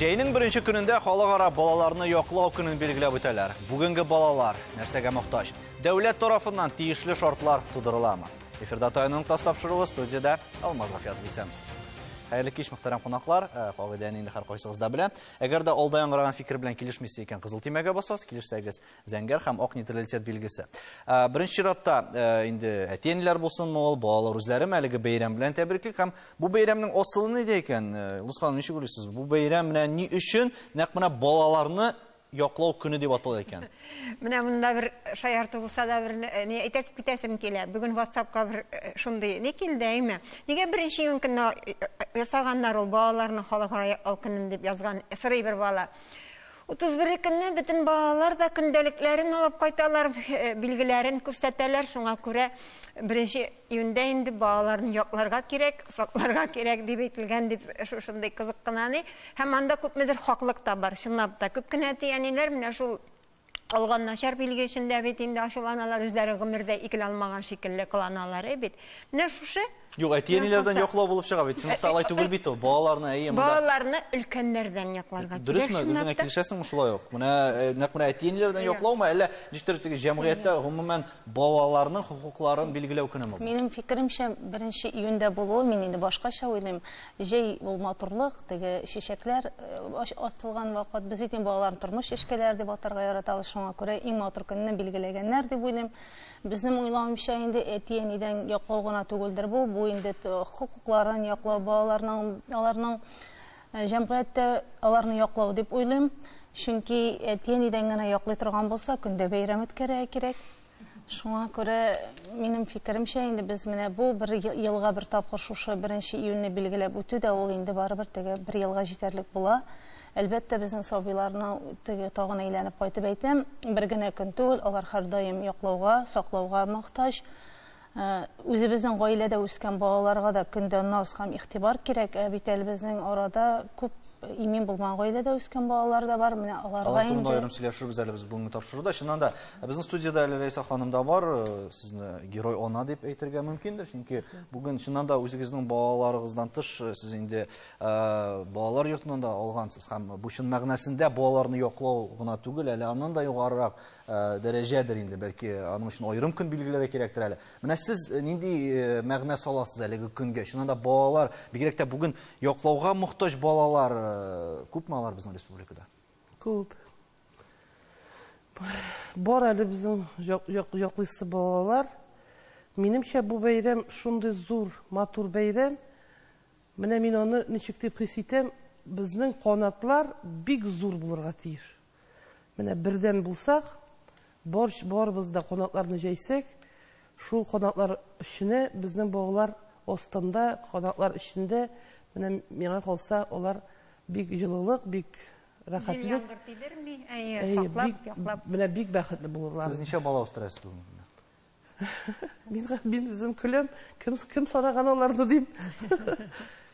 Җәйнең беренче көнендә халыкара балаларны яклау көнен билгеләп үтәләр. Бүгенге балалар нәрсәгә мохтаҗ? Дәүләт тарафыннан тиешле шартлар тудырыламы? Эфирда Таяну ноктасы тапшыруы, студиядә Алмаз Гафиятов, исәнмесез. Хәерле кич, мөхтәрәм кунаклар. Кагыйдәне инде һәркайсыгыз да белә. Әгәр дә алда яңгыраган фикер белән килешмисез икән, кызыл төймәгә басасыз, килешсәгез, зәңгәр һәм ак нейтралитет билгесе. Беренче чиратта инде әти-әниләр булсынмы ул, балалар үзләреме, әлеге бәйрәм белән тәбриклик һәм бу бәйрәмнең асылы нидә икән? Луз ханым, ничек уйлыйсыз? Бу бәйрәм менә ни өчен нәкъ менә балаларны яклау көне дип атала икән? Менә монда бер шаярту булса да бер ни әйтәсеп китәсем килә. Бүген WhatsApp-ка бер шундый ни килде, әйме? Нигә беренче июнь көнне ясаганнар ул балаларны халыкара яклау көнен дип язган, сорый бер бала. 31 көнне бөтен балалар да көндәлекләрен алып кайталар, билгеләрен күрсәтәләр, шуңа күрә беренче июньдә инде балаларны якларга кирәк, сакларга кирәк дип әйтелгән дип шушындый кызык кына ни. Һәм анда күпмедер хаклык та бар, чынлап та. Күп кенә әти-әниләр менә шул алган начар билге өчен дә бит инде ачуланалар, үзләре гомердә икеле алмаган шикелле кыланалар, әй бит. Менә шушы Юк, әти-әниләрдән яклау булып чыга бит. Чынлыкта алай түгел бит ул. Балаларны, әйе, монда. Балаларны өлкәннәрдән якларга кирәк. Дөресме, Гөлгенә, килешәсеңме шулай ук? Менә нәкъ менә әти-әниләрдән яклаумы, әллә ничектер теге җәмгыятьтә гомумән балаларның хокукларын билгеләү көнеме бу? Минем фикеремчә, беренче июньдә булуы, мин инде башкача уйлыйм. Җәй ул матурлык, теге чәчәкләр атылган вакыт. Без бит инде балаларны тормыш чәчкәләре дип атарга яратабыз, шуңа күрә иң матур көнне билгеләгәннәр дип уйлыйм. Безнең уйлавымча, инде әти-әнидән яклау гына түгелдер бу, бу инде хокукларын яклау, балаларның, аларның җәмгыятьтә аларны яклау дип уйлыйм. Чөнки әти-әнидән генә яклый торган булса, көндә бәйрәм үткәрергә кирәк. Шуңа күрә, минем фикеремчә, инде без менә бу бер елга бер тапкыр шушы беренче июньне билгеләп үтү дә ул инде барыбер теге бер елга җитәрлек була. Әлбәттә, безнең сабыйларны теге тагын әйләнеп кайтып әйтәм, бер генә көн түгел, алар һәрдаим яклауга, саклауга мохтаҗ. Үзебезнең гаиләдә үскән балаларга да көндә наз һәм игътибар кирәк. Ә бит әле безнең арада күп имин булмаган гаиләдә үскән балалар да бар. Менә аларга Алар турында аерым сөйләшербез әле без бүгенге тапшыруда. Чыннан да, безнең студиядә әле Рәйсә ханым да бар. Сезне герой ана дип әйтергә мөмкиндер, чөнки бүген чыннан да үзегезнең балаларыгыздан тыш сез инде балалар йортыннан да алгансыз һәм бу чын мәгънәсендә балаларны яклау гына түгел, әле аннан да югарырак дәрәҗәдер инде, бәлки аның өчен аерым көн билгеләргә кирәктер әле. Менә сез нинди мәгънә саласыз әлеге көнгә? Чыннан да балалар, бигрәк тә бүген яклауга мохтаҗ балалар күпме алар безнең республикада? Күп. Бар әле безнең яклыйсы балалар. Минемчә, бу бәйрәм шундый зур, матур бәйрәм. Менә мин аны ничек дип хис итәм, безнең канатлар бик зур булырга тиеш. Менә бердәм булсак, бар, барыбыз да канатларны җәйсәк, шул канатлар эченә безнең балалар астында, канатлар эчендә, менә миңа калса, алар бик җылылык, бик рәхәтлек. Җил яңгыр тидерми, әйе, саклап, яклап. Менә бик бәхетле булырлар. Сез ничә бала үстерәсез бүгенге көндә? Мин, мин үзем көләм, кем, кем санаган аларны дим.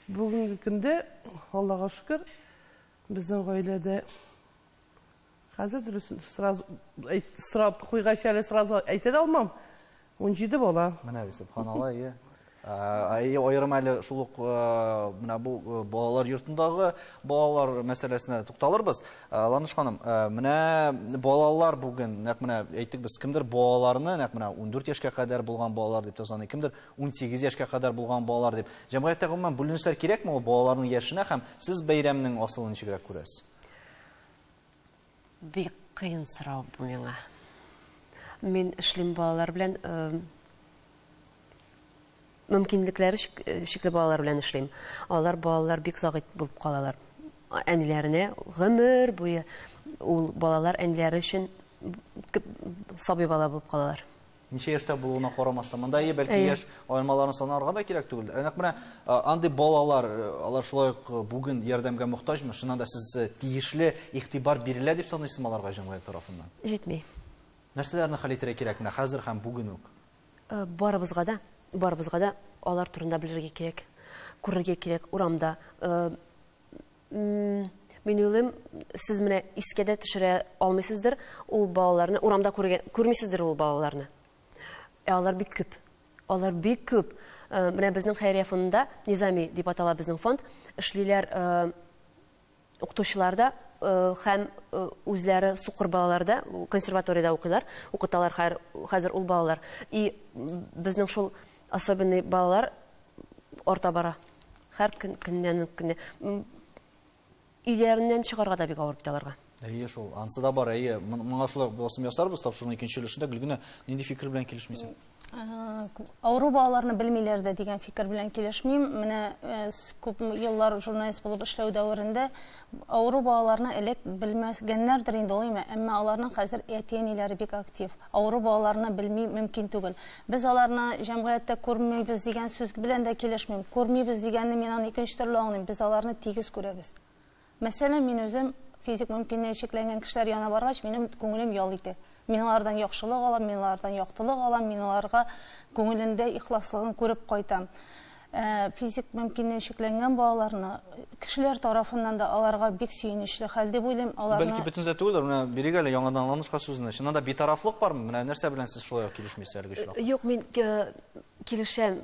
Бүгенге көндә, Аллага шөкер, безнең гаиләдә хәзер дөресен сразу сорап куйгач әле сразу әйтә дә алмам. 17 бала. Менә бит, субханалла, ие. Әйе, аерым әле шул ук менә бу балалар йортындагы балалар мәсьәләсенә тукталырбыз. Ландыш ханым, менә балалар бүген, нәкъ менә әйттек без, кемдер балаларны нәкъ менә 14 яшькә кадәр булган балалар дип тә саный, кемдер 18 яшькә кадәр булган балалар дип. Җәмгыятьтә гомумән бүленешләр кирәкме ул балаларның яшенә һәм сез бәйрәмнең асылын ничегрәк күрәсез? Бик кыен сорау бу миңа. Мин эшлим балалар белән, мөмкинлекләре чикле балалар белән эшлим. Алар балалар бик загыйт булып калалар. Әниләренә гомер буе ул балалар әниләре өчен сабый бала булып калалар. Ничә яшьтә булуына карамастан, монда әйе, бәлки яшь аермаларын санарга да кирәк түгел. Ә нәкъ менә андый балалар, алар шулай ук бүген ярдәмгә мохтаҗмы? Чыннан да сез тиешле игътибар бирелә дип саныйсызмы аларга җәмгыять тарафыннан? Җитми. Нәрсәләрне хәл итәргә кирәк менә хәзер һәм бүген үк? Барыбызга да, барыбызга да алар турында белергә кирәк, күрергә кирәк урамда. Мин уйлыйм, сез менә искә дә төшерә алмыйсыздыр ул балаларны, урамда күрмисездер ул балаларны. Ә алар бик күп. Алар бик күп. Менә безнең хәйрия фондында, Низами дип атала безнең фонд, эшлиләр. Укытучылар да һәм үзләре сукыр балалар да консерваториядә укыйлар, укыталар хәзер ул балалар. И безнең шул особенный балалар арта бара. Һәр көн, көннән көнне. Өйләреннән чыгарга да бик авыр бит аларга. Әйе шул, ансы да бар, әйе. Моңа шулай басым ясарбыз тапшыруның икенче өлешендә. Гөлгенә, нинди фикер белән килешмисең? Авыру балаларны белмиләр дә дигән фикер белән килешмим. Менә күп еллар журналист булып эшләү дәверендә авыру балаларны элек белмәгәннәрдер инде ул, әмма аларның хәзер әти-әниләре бик актив. Авыру балаларны белми мөмкин түгел. Без аларны җәмгыятьтә күрмибез дигән сүз белән дә килешмим. Күрмибез дигәнне мин аны икенче төрле аңлыйм. Без аларны тигез күрәбез. Мәсәлән, мин үзем физик мөмкинлеге чикләнгән кешеләр янына баргач, минем күңелем ял итә. Мин алардан яхшылык алам, мин алардан яктылык алам, мин аларга күңелендә ихласлыгын күреп кайтам. Физик мөмкинлеге чикләнгән балаларны кешеләр тарафыннан да аларга бик сөенечле хәл дип уйлыйм. Аларны Бәлки бөтенесе түгелдер, менә бирик әле яңадан Ландышка сүзне. Чыннан да битарафлык бармы? Менә нәрсә белән сез шулай ук килешмисез әлеге очракта? Юк, мин килешәм.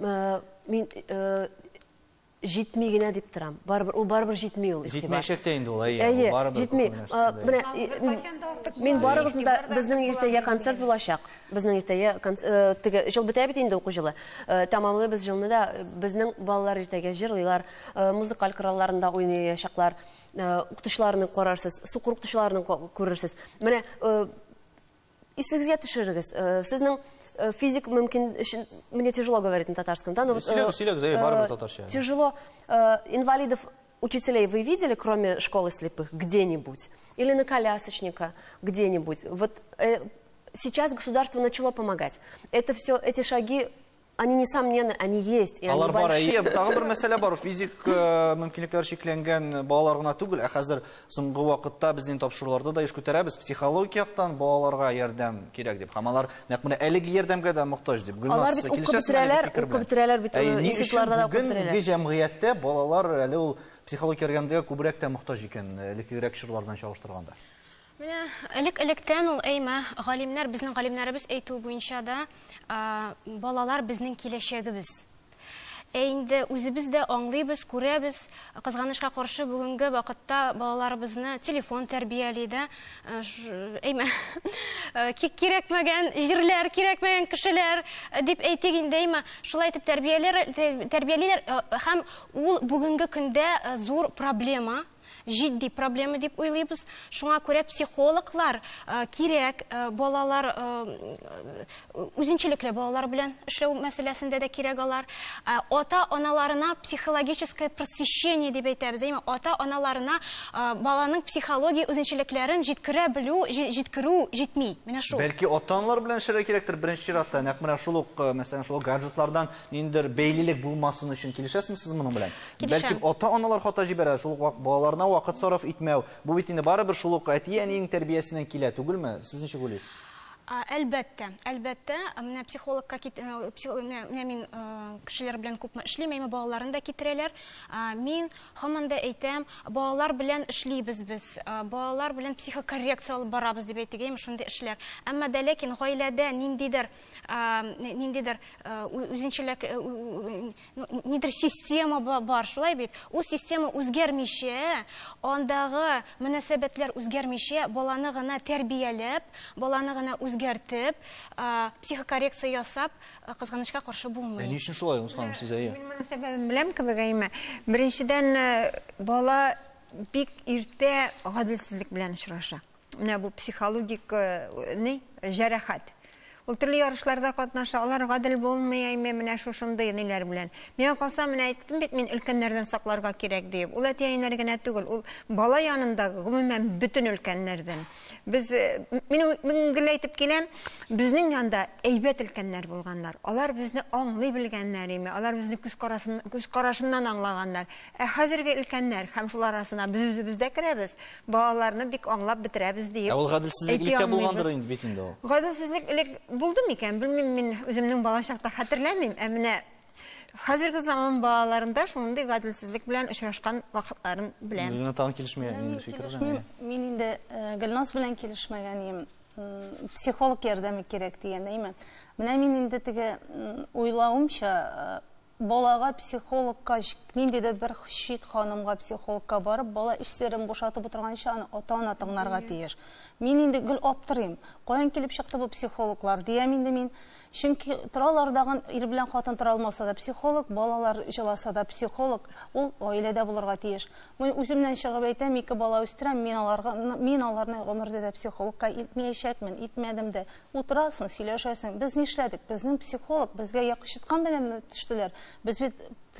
Мин җитми генә дип торам. Барыбер, ул барыбер җитми ул игътибар. Җитмәячәк тә инде ул, әйе, ул барыбер җитми. Менә мин барыгызны да, безнең иртәгә концерт булачак. Безнең иртәгә теге җыл бетә бит инде уку җылы. Тәмамлыйбыз җылны да, безнең балалар иртәгә җырлыйлар, музыкаль коралларында уйнаячаклар. Укытучыларны карарсыз, сукыр укытучыларны күрерсез. Менә исегезгә төшерегез. Сезнең физик мөмкин өчен, мне тяжело говорить на татарском, да, но вот, Сөйләгез, әйе, барыбер татарча. Тяжело. Инвалидов учителей вы видели, кроме школы слепых, где-нибудь? Или на колясочника где-нибудь? Вот сейчас государство начало помогать. Это все, эти шаги, они, несомненно, они есть. И они Алар бар, большие. әйе. Тагын бер мәсьәлә бар. Физик мөмкинлекләр чикләнгән балалар гына түгел, ә хәзер соңгы вакытта безнең тапшыруларда да еш күтәрәбез. Психологик яктан балаларга ярдәм кирәк дип. Һәм алар нәкъ менә әлеге ярдәмгә дә мохтаҗ дип. Гөлназ, Алар бит укып килешәсеңме әлеге бетерәләр, фикер укып белән? бетерәләр бит, Әйе, ни өчен институтларда да укып бүгенге бетерәләр. җәмгыятьтә балалар әле ул психологик ярдәмгә күбрәк тә мохтаҗ икән, элеккерәк чорлар белән чагыштырганда? Менә элек-электән ул әймә, галимнәр, безнең галимнәребез әйтү буенча да, балалар безнең киләчәгебез. Ә инде үзебез дә аңлыйбыз, күрәбез, кызганычка каршы бүгенге вакытта балаларыбызны телефон тәрбияли дә, әймә, кирәкмәгән җирләр, кирәкмәгән кешеләр дип әйтик инде, әймә, шулай итеп тәрбиялиләр, һәм ул бүгенге көндә зур проблема. Җитди проблема дип уйлыйбыз. Шуңа күрә психологлар кирәк, балалар, үзенчәлекле балалар белән эшләү мәсьәләсендә дә кирәк алар. Ата-аналарына психологическое просвещение дип әйтәбез. Әйме, ата-аналарына, баланың психология үзенчәлекләрен җиткерә белү, җиткерү җитми. Менә шул. Бәлки ата-аналар белән эшләргә кирәктер беренче чиратта. Нәкъ менә шул ук, мәсәлән, шул ук гаджетлардан ниндидер бәйлелек булмасын өчен килешәсезме сез моның белән? Килешәм. Бәлки ата-аналар хата җибәрә, шул ук балаларына вакыт сарыф итмәү. Бу бит инде барыбер шул ук әти-әнинең тәрбиясеннән килә түгелме? Сез ничек уйлыйсыз? Әлбәттә, әлбәттә, менә психологка кит-, менә, менә мин, кешеләр белән күпме эшлим, әмма балаларын да китерәләр. Мин һаман да әйтәм, балалар белән эшлибез без, балалар белән психокоррекция алып барабыз дип әйтик, әйме, шундый эшләр. Әмма дә ләкин гаиләдә ниндидер, үзенчәлек, нидер система бар, шулай бит. Ул система үзгәрмичә, андагы мөнәсәбәтләр үзгәрмичә, баланы гына тәрбияләп, баланы гына үзгәртеп, психокоррекция ясап, кызганычка каршы булмый. Ни өчен шулай, Гөлназ ханым, сез әйе? Мин моның сәбәбен беләм кебек, әйме. Беренчедән, бала бик иртә гаделсезлек белән очраша. Менә бу психологик, ни, җәрәхәт. Ул төрле ярышларда катнаша, алар гадел булмый, әйме, менә шушындый ниләр белән. Миңа калса, менә әйттем бит, мин өлкәннәрдән сакларга кирәк диеп. Ул әти-әниләр генә түгел, ул бала янындагы гомумән бөтен өлкәннәрдән. Мин гел әйтеп киләм, безнең янда әйбәт өлкәннәр булганнар. Алар безне аңлый белгәннәр, әйме, алар безне күз карашыннан аңлаганнар. Ә хәзерге өлкәннәр һәм шулар арасына без үзебез дә керәбез, балаларны бик аңлап бетерәбез диеп Ә ул гаделсезлек әйтә электә алмыйбыз. булгандыр инде бит инде ул. Гаделсезлек элек булды микән? Белмим, мин үземнең балачакта хәтерләмим. Ә менә хәзерге заман балаларында шундый гаделсезлек белән очрашкан вакытларын беләм. Мин тагын килешмәгән Мин инде фикер белән, килешмим. әйе. Мин инде, Гөлназ белән килешмәгән идем. Психолог ярдәме кирәк дигән, әйме? Менә мин инде теге, уйлавымча, Балага психологка, ниндидер бер чит ханымга психологка барып, бала эчләрен бушатып утырганчы, аны ата-ана тыңларга тиеш. Мин инде гел аптырыйм. Каян килеп чыкты бу психологлар диям инде мин. Чөнки торалар дагын ир белән хатын тора алмаса да психолог, балалар җыласа да психолог, ул гаиләдә булырга тиеш. Мин үземнән чыгып әйтәм, 2 бала үстерәм, мин аларны гомердә дә психологка илтмәячәкмен, итмәдем дә. Утырасың, сөйләшәсең. Без нишләдек? Безнең психолог безгә якышыткан белән төштеләр. Без бит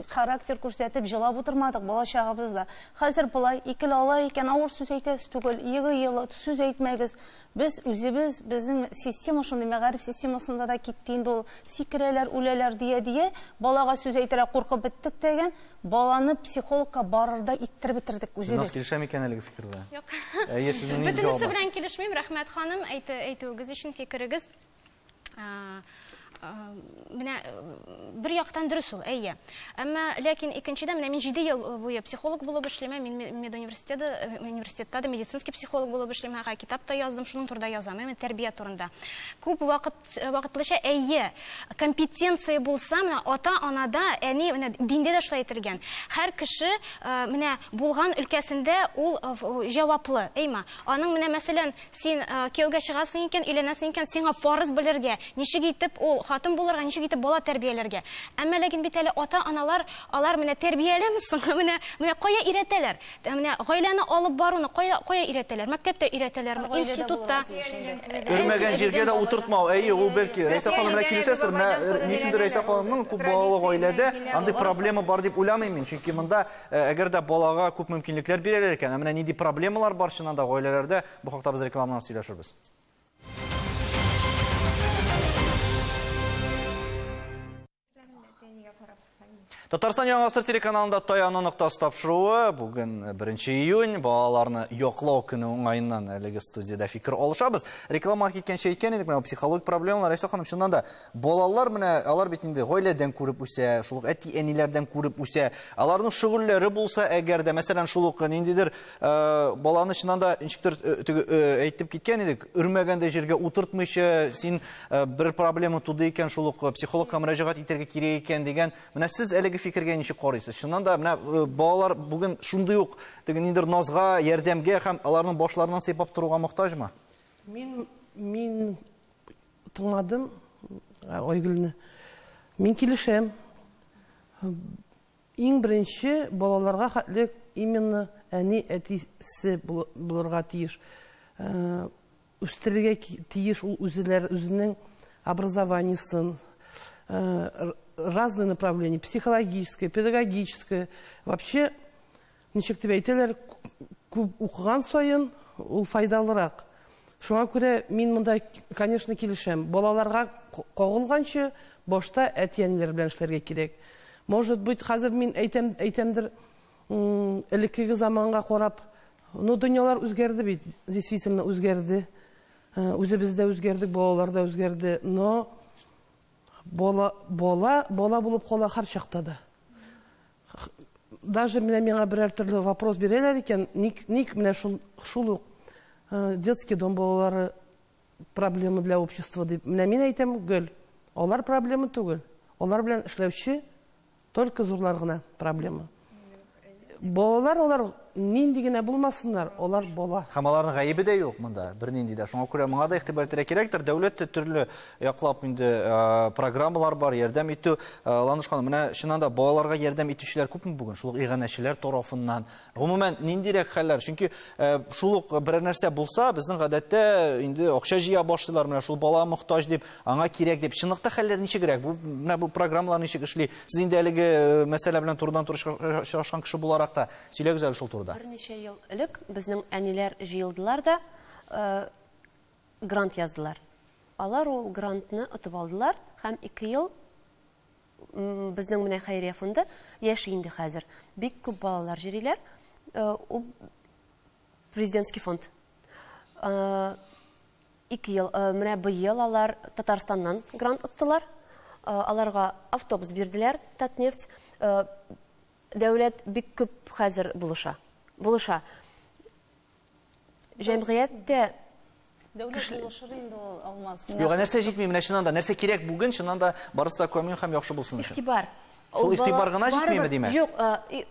характер күрсәтеп җылап утырмадык бала чагыбызда. Хәзер болай икеле алай икән, авыр сүз әйтәсез түгел, егы-елы сүз әйтмәгез. Без үзебез, безнең система шундый мәгариф системасында да китте инде ул. Сикерәләр, үләләр дия-дия, балага сүз әйтергә куркып беттек дигән, баланы психологка барырда иттереп бетердек үзебез. Сез килешәме икән әлеге фикер белән? Юк. Әйе, сезнең нинди Бөтенесе җавабы? белән килешмим, рәхмәт ханым, әйтүегез өчен фикерегез. Менә бер яктан дөрес ул, әйе. Әмма ләкин икенчедән, менә мин 7 ел буе психолог булып эшлим, мин университетта да медицинский психолог булып эшлим, һәм китап та яздым, шуның турында язам, әмма тәрбия турында. Күп вакытлыча әйе, компетенция булса, менә ата-анада, әни, менә диндә дә шулай әйтелгән. Һәр кеше, менә булган өлкәсендә ул җаваплы, әйме? Аның менә мәсәлән, син кияүгә чыгасың икән, өйләнәсең икән, сиңа фарыз белергә, ничек итеп ул хатын булырга, ничек итеп бала тәрбияләргә. Әмма ләкин бит әле ата-аналар, алар менә тәрбияләме соң? Менә кая өйрәтәләр? Менә гаиләне алып баруны кая өйрәтәләр? Мәктәптә өйрәтәләрме? Гаиләдә Институтта? булырга тиеш инде. Өрмәгән җиргә дә утыртмау. Әйе, ул бәлки Рәйсә ханым белән килешәсездер. Менә ни өчендер Рәйсә ханымның күп балалы гаиләдә андый проблема бар дип уйламыйм мин. Чөнки монда, әгәр дә балага күп мөмкинлекләр бирәләр икән, ә менә нинди проблемалар бар чыннан да гаиләләрдә, бу хакта без рекламадан сөйләшербез. Татарстан Яңа Гасыр телеканалында Таяну ноктасы тапшыруы. Бүген 1 июнь, балаларны яклау көне уңаеннан әлеге студиядә фикер алышабыз. Рекламага киткәнче әйткән идек, менә психологик проблемалар, Рәйсә ханым, чыннан да балалар менә алар бит инде гаиләдән күреп үсә, шул ук әти-әниләрдән күреп үсә. Аларның шөгыльләре булса, әгәр дә, мәсәлән, шул ук ниндидер баланы чыннан да ничектер теге әйтеп киткән идек, өрмәгәндә җиргә утыртмыйча, син бер проблема туды икән, шул ук психологка мөрәҗәгать итәргә кирәк икән дигән. Менә сез әлеге фикергә ничек карыйсыз? Чыннан да менә балалар бүген шундый ук теге ниндидер назга, ярдәмгә һәм аларның башларыннан сыйпап торуга мохтаҗмы? Мин тыңладым Айгөлне. Мин килешәм. Иң беренче балаларга хәтле именно әни әтисе булырга тиеш. Үстерергә тиеш ул үзенең образованиесын, разные направления, психологическое, педагогическое. Вообще, ничек дип әйтәләр, күп укыган саен ул файдалырак. Шуңа күрә мин монда, конечно, килешәм. Балаларга кагылганчы башта әти-әниләр белән эшләргә кирәк. Может быть, хәзер мин әйтәмдер, элеккеге заманга карап, ну, дөньялар үзгәрде бит, действительно үзгәрде. Үзебез дә үзгәрдек, балалар да үзгәрде, но бала булып кала һәр чакта да. Даже менә миңа берәр төрле вопрос бирәләр икән, ник менә шул ук детский дом балалары проблема для общества дип. Менә мин әйтәм, гөл, алар проблема түгел. Алар белән эшләүче только зурлар гына проблема. Балалар алар нинди генә булмасыннар, алар бала. Һәм аларның гаебе дә юк монда, бернинди дә. Шуңа күрә моңа да игътибар итәргә кирәктер. Дәүләт тә төрле яклап инде программалар бар, ярдәм итү. Ландыш ханым, менә чыннан да балаларга ярдәм итүчеләр күпме бүген? Шул ук иганәчеләр тарафыннан. Гомумән, ниндирәк хәлләр? Чөнки шул ук берәр нәрсә булса, безнең гадәттә инде акча җыя башлыйлар, менә шул бала мохтаҗ дип, аңа кирәк дип. Чынлыкта хәлләр ничегрәк? Менә бу программалар ничек эшли? Сез инде әлеге мәсьәлә белән турыдан-туры очрашкан кеше буларак та сөйләгез әле шул турыда. Берничә ел элек безнең әниләр җыелдылар да грант яздылар. Алар ул грантны отып алдылар һәм 2 ел безнең менә хәйрия фонды яши инде хәзер. Бик күп балалар җөриләр. Ул президентский фонд. 2 ел, менә быел алар Татарстаннан грант оттылар. Аларга автобус бирделәр, Татнефть. Дәүләт бик күп хәзер булыша. Булыша. Җәмгыять тә Дәүләт кеше булышыр инде ул, Алмаз. Юк, нәрсә җитми, менә чыннан да, нәрсә кирәк бүген, чыннан да барысы да камил һәм яхшы булсын өчен. Игътибар. Шул игътибар гына җитмиме, димәк? Юк,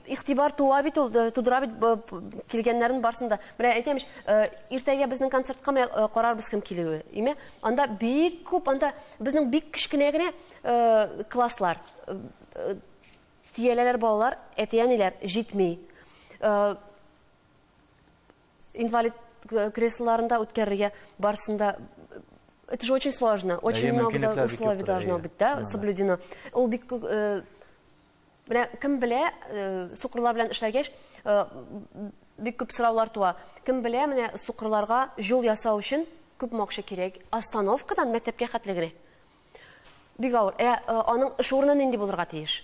игътибар туа бит ул, тудыра бит килгәннәрнең барсын да. Менә әйтәм ич, иртәгә безнең концертка менә карарбыз кем килүе. Име? Анда бик күп, анда безнең бик кечкенә генә класслар. Тияләләр балалар, әти-әниләр җитми. Инвалид креслоларында үткәрергә барсын да. Это же очень сложно, очень много условий должно быть, да, соблюдено. Ул бик менә кем белә, сукырлар белән эшләгәч, бик күп сораулар туа. Кем белә, менә сукырларга юл ясау өчен күпме акча кирәк? Остановкадан мәктәпкә хәтле генә. Бик авыр. Ә аның эш урыны нинди булырга тиеш?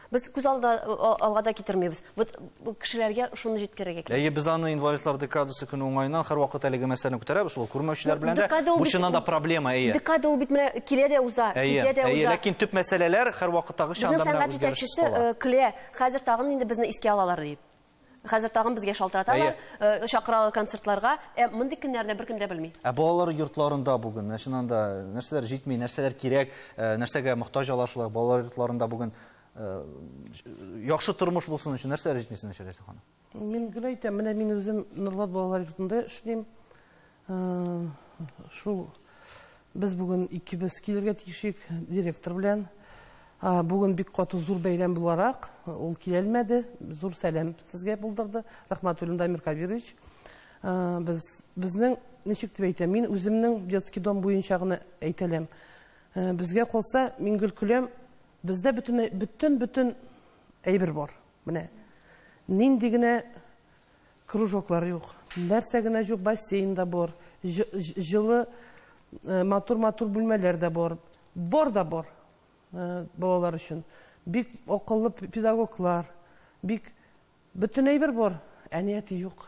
Без күз алга да китермибез. Вот кешеләргә шуны җиткерергә кирәк. Әйе, без аны инвалидлар декадасы көне уңаеннан һәрвакыт әлеге мәсьәләне күтәрәбез, шул күрмәүчеләр белән дә. Бу чыннан да проблема, әйе. Декада ул бит менә килә дә уза, килә дә уза. Әйе, ләкин төп мәсьәләләр һәрвакыттагыча анда менә үзгәреш кала. Көлә, хәзер тагын инде безне искә алалар дип. Хәзер тагын безгә шалтыраталар, чакыралар концертларга. Ә мондый көннәрдә беркем дә белми. Ә балалар йортларында бүген, чыннан да нәрсәләр җитми, нәрсәләр кирәк, нәрсәгә мохтаҗ алар шулай балалар йортларында бүген яхшы тормыш булсын өчен нәрсәләр җитми сезнеңчә, Ләйсән ханым? Мин гел әйтәм, менә мин үзем Нурлат балалар йортында эшлим. Шул без бүген икебез килергә тиеш директор белән. Бүген бик каты зур бәйрәм буларак, ул киләлмәде. Зур сәлам сезгә булдырды. Рахматуллин Дамир Кабирович. Без безнең ничек дип әйтәм, мин үземнең детский дом буенча гына әйтәләм. Безгә калса, мин гел көләм, бездә бөтен әйбер бар. Менә нинди генә кружоклар юк, нәрсә генә юк, бассейн да бар, җылы матур-матур бүлмәләр дә бар. Бар да бар. Балалар өчен. Бик акыллы педагоглар, бик бөтен әйбер бар, ә нияте юк.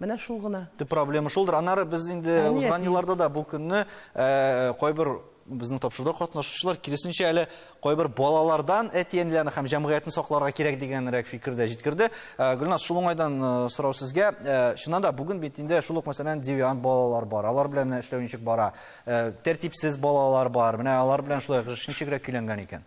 Менә шул гына. Төп проблема шулдыр. Аннары без инде узган елларда да бу көнне кайбер безнең тапшыруда катнашучылар киресенчә әле кайбер балалардан әти-әниләрне һәм җәмгыятьне сакларга кирәк дигәнрәк фикердә җиткерде. Гөлназ, шул уңайдан сорау сезгә. Чыннан да бүген бит инде шул ук мәсәлән девиант балалар бар. Алар белән эшләү ничек бара? Тәртипсез балалар бар. Менә алар белән шулай эш ничегрәк көйләнгән икән?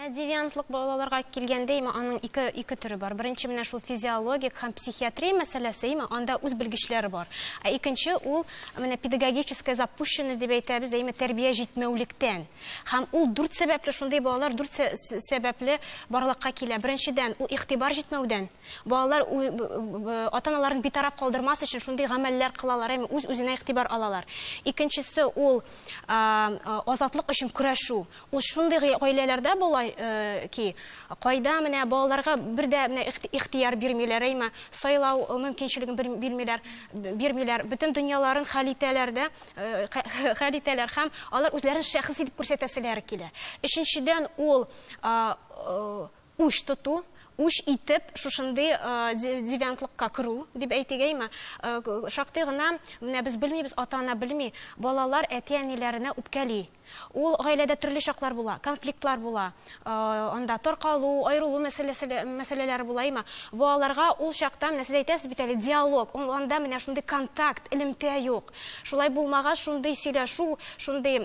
Девиантлык балаларга килгәндә, аның ике төре бар. Беренче менә шул физиологик һәм психиатрия мәсьәләсе, анда үз белгечләре бар. Ә икенче ул менә педагогическая запущенность дип әйтәбез, әйме тәрбия җитмәүлектән. Һәм ул дүрт сәбәпле шундый балалар дүрт сәбәпле барлыкка килә. Беренчедән, ул игътибар җитмәүдән. Балалар ата-аналарын битараф калдырмас өчен шундый гамәлләр кылалар, әйме үз-үзенә игътибар алалар. Икенчесе ул азатлык өчен көрәшү. Ул шундый гаиләләрдә була ки, кайда менә балаларга бер дә менә ихтияр бирмиләр, әйме сайлау мөмкинчелеген бирмиләр, бөтен дөньяларын хәл итәләр дә, хәл итәләр һәм алар үзләрен шәхес итеп күрсәтәселәре килә. Өченчедән, ул уч тоту, уч итеп шушындый девиантлыкка керү дип әйтик, әйме шактый гына менә без белмибез, ата-ана белми, балалар әти-әниләренә үпкәли. Ул гаиләдә төрле чаклар була, конфликтлар була, анда таркалу, аерылу мәсьәләләре була, әйме. Балаларга ул чакта, менә сез әйтәсез бит әле, диалог, анда менә шундый контакт, элемтә юк. Шулай булмагач, шундый сөйләшү, шундый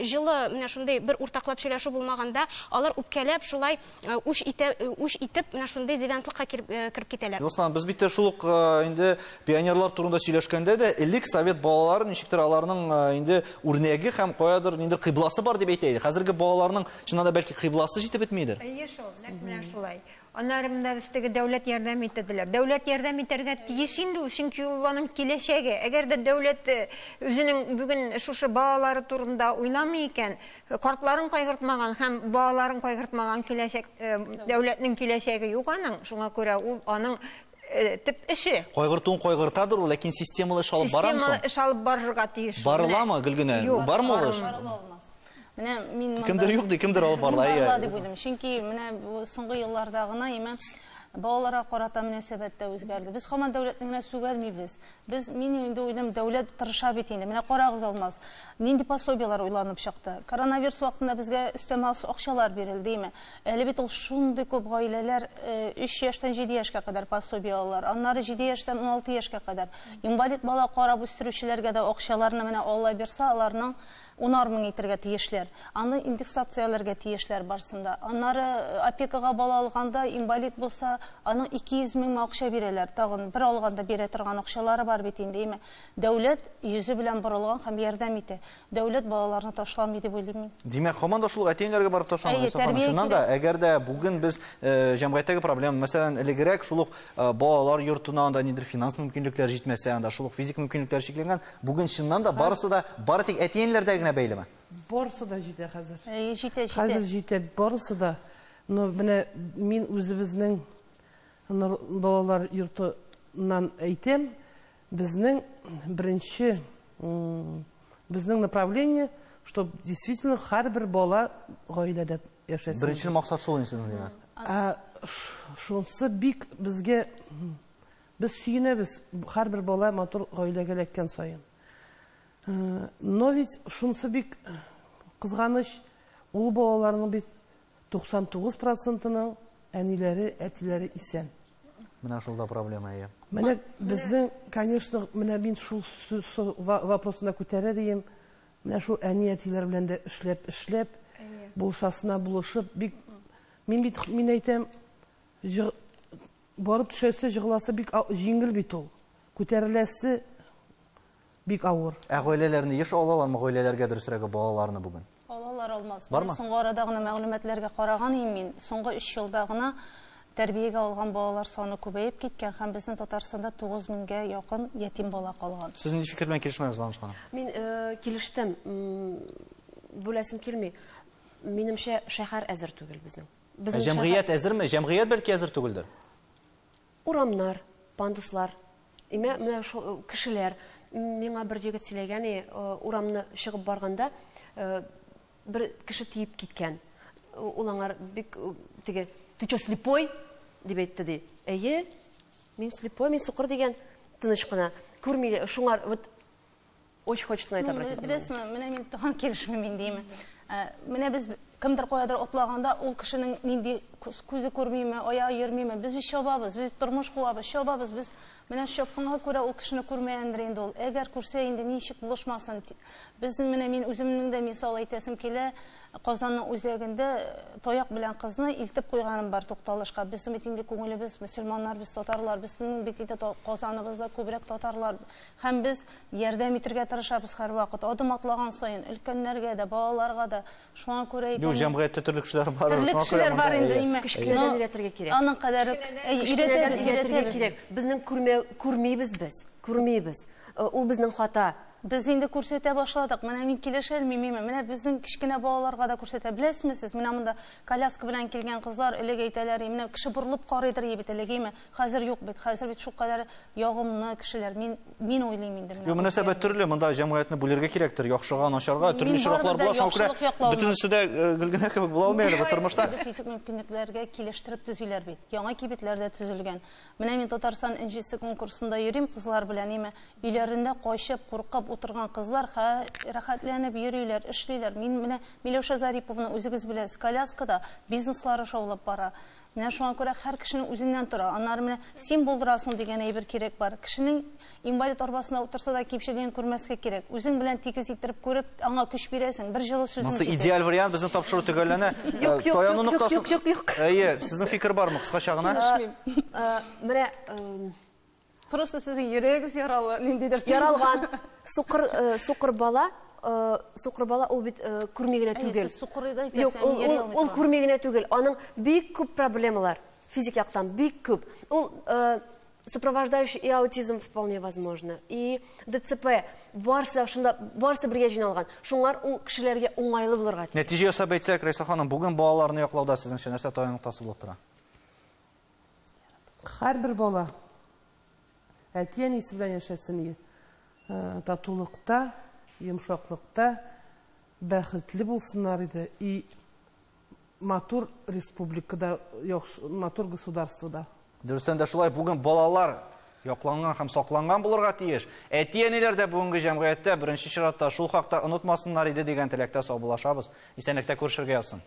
җылы, менә шундый бер уртаклап сөйләшү булмаганда, алар үпкәләп, шулай уч итеп, менә шундый девиантлыкка кереп китәләр. Руслан, без бит шул ук инде пионерлар турында сөйләшкәндә дә, элек совет балалары ничектер аларның инде үрнәге һәм каядыр ниндидер кыйбласы бар дип әйтә иде. Хәзерге балаларның чыннан да бәлки кыйбласы җитеп бетмидер. Әйе шул, нәкъ менә шулай. Аннары монда без теге дәүләт ярдәм итәделәр. Дәүләт ярдәм итәргә тиеш инде ул, чөнки ул аның киләчәге. Әгәр дә дәүләт үзенең бүген шушы балалары турында уйламый икән, картларын кайгыртмаган һәм балаларын кайгыртмаган киләчәк, дәүләтнең киләчәге юк аның. Шуңа күрә ул аның төп эше. Кайгыртуын кайгыртадыр ул, ләкин системалы эш алып барамы соң? Системалы эш алып барырга тиеш. Барыламы, Гөлгенә? Бармы ул эш? Кемдер юк ди, кемдер алып барыла. Барыла дип уйлыйм. Чөнки менә соңгы елларда гына имә балаларга карата мөнәсәбәт тә үзгәрде. Без һаман дәүләтне генә сүгәлмибез. Без, мин инде уйлыйм, дәүләт тырыша бит инде. Менә карагыз, Алмаз, нинди пособиелар уйланып чыкты. Коронавирус вакытында безгә өстәмә акчалар бирелде, димме? Әле бит ул шундый күп гаиләләр 3 яшьтән 7 яшькә кадәр пособие алалар. Аннары 7 яшьтән 16 яшькә кадәр. Инвалид бала карап үстерүчеләргә дә акчаларны менә Алла бирсә, аларның 10 мең итергә тиешләр. Аны индексацияләргә тиешләр барсында. Аннары опекага бала алганда, инвалид булса, аның 200 мең акча бирәләр. Тагын бер алганда бирә торган акчалары бар бит инде, әйме? Дәүләт йөзе белән борылган һәм ярдәм итә. Дәүләт балаларны ташламый дип уйлыйм мин. Димәк, һаман да шул әти-әниләргә барып ташланмый. Чыннан да, әгәр дә бүген без җәмгыятьтәге проблема, мәсәлән, элегрәк шул ук балалар йортына анда нидер финанс мөмкинлекләр җитмәсә, анда шул ук физик мөмкинлекләр чикләнгән, бүген чыннан да барысы да бары тик әти-әниләрдә генә бәйлеме? Барысы да җитә хәзер. Җитә, җитә. Хәзер җитә барысы да. Но менә мин үзебезнең балалар йортыннан әйтәм, безнең беренче, безнең направление, чтоб действительно һәрбер бала гаиләдә яшәсен. Беренче максат шул инде сезнең, димәк. Ә шунысы бик безгә, без сөенәбез, һәрбер бала матур гаиләгә эләккән саен. Но ведь шунысы бик кызганыч, ул балаларның бит 99%-ның әниләре, әтиләре исән. Менә шул да проблема, әйе. Менә безнең, конечно, менә мин шул вопросына күтәрер идем. Менә шул әни әтиләр белән дә эшләп, эшләп, булышасына булышып, бик мин бит, мин әйтәм, барып төшәсе, җыгыласы бик җиңел бит ул. Күтәреләсе бик авыр. Ә гаиләләрне еш алалармы, гаиләләргә дөресрәге балаларны бүген? Алалар алмас. Бармы? Соңгы арада гына мәгълүматларга караган идем мин. Соңгы 3 елда гына тәрбиягә алган балалар саны күбәеп киткән һәм безнең Татарстанда 9 меңгә якын ятим бала калган. Сез нинди фикер белән килешмәгез, Ландыш ханым? Мин килештем. Бүләсем килми. Минемчә, шәһәр әзер түгел безнең. Безнең Җәмгыять әзерме? Җәмгыять бәлки әзер түгелдер. Урамнар, пандуслар, имә менә шул кешеләр. Миңа бер егет сөйләгән, урамны чыгып барганда бер кеше тиеп киткән. Ул аңар бик теге, ты чё, слепой? Дип әйтте ди. Әйе, мин слепой, мин сукыр дигән, тыныч кына. Күрми, шуңар вот очень хочется на это обратить внимание. Беләсезме, менә мин тагын килешмим инде, әйме. Менә без кемдер каядыр атлаганда, ул кешенең нинди күзе күрмиме, аягы йөрмиме, без бит чабабыз, без тормыш куабыз, чабабыз, без менә чапканга күрә ул кешене күрмәгәндер инде ул. Әгәр күрсә инде ничек булышмасын. Без менә мин үземнең дә мисал әйтәсем килә, Казанның үзәгендә таяк белән кызны илтеп куйганым бар тукталышка. Без бит инде күңелебез мөселманнар, без татарлар, безнең бит инде Казаныбызда күбрәк татарлар. Һәм без ярдәм итәргә тырышабыз һәрвакыт. Адым атлаган саен өлкәннәргә дә, балаларга да. Шуңа күрә әйтәм. Юк, җәмгыятьтә төрле кешеләр бар. Төрле кешеләр бар инде, димәк. Кечкенәдән өйрәтергә кирәк. Аның кадәр үк, әй, өйрәтәбез, өйрәтәбез. Кирәк. Безнең күрмибез без, күрмибез. Ул безнең хата. Без инде күрсәтә башладык. Менә мин килешә алмыйм, менә безнең кечкенә балаларга да күрсәтә. Беләсезме сез, менә монда коляска белән килгән кызлар элек әйтәләр, менә кеше борылып карыйдыр бит элек, әйме? Хәзер юк бит. Хәзер бит шулкадәр ягымлы кешеләр. Мин уйлыйм инде менә. Юк, мөнәсәбәт төрле, монда җәмгыятьне бүлергә кирәктер. Яхшыга, начарга, төрле Мин очраклар барыбер дә була. Шуңа күрә яхшылык яклауны. бөтенесе дә гел генә кебек була алмый әле бу тормышта. Физик мөмкинлекләргә килештереп төзиләр бит. Яңа кибетләр дә төзелгән. Менә мин Татарстан энҗесе конкурсында йөрим кызлар белән, әйме? Өйләрендә качып, куркып утырган кызлар рәхәтләнеп йөриләр, эшлиләр. Мин менә Миләүшә Зариповна үзегез беләсез, коляскада бизнеслары шаулап бара. Менә шуңа күрә һәр кешенең үзеннән тора. Аннары менә син булдырасың дигән әйбер кирәк бар. Кешенең инвалид арбасында утырса да кимчелеген күрмәскә кирәк. Үзең белән тигез иттереп күреп, аңа көч бирәсең. Бер җылы сүзең Монысы җитә. идеаль вариант, безнең тапшыру төгәлләнә. Юк, юк, Таяну юк, ноктасы. юк, юк, юк. Әйе, сезнең фикер бармы кыскача гына? Менә, Просто сезнең йөрәгегез яралы, ниндидер Яралган. Сукыр сукыр бала, сукыр бала ул бит күрми генә Әйе, түгел. сез сукыр да әйтәсез, Юк, әни йөри алмый ул торган. күрми генә түгел. Аның бик күп проблемалар, физик яктан бик күп. Ул сопровождающий и аутизм вполне возможно, и ДЦП, барсы шунда, барсы бергә җыйналган. Шуңар ул кешеләргә уңайлы булырга тиеш. Нәтиҗә ясап әйтсәк, Рәйсә ханым, бүген балаларны яклауда сезнеңчә нәрсә таяну ноктасы булып тора? Һәрбер бала әти-әнисе белән яшәсен, татулыкта, йомшаклыкта бәхетле булсыннар иде. И матур республикада, яхшы, матур государствода. Дөрестән дә шулай, бүген балалар якланган һәм сакланган булырга тиеш. Әти-әниләр дә бүгенге җәмгыятьтә беренче чиратта шул хакта онытмасыннар иде дигән теләктә саубуллашабыз. Исәнлектә күрешергә язсын.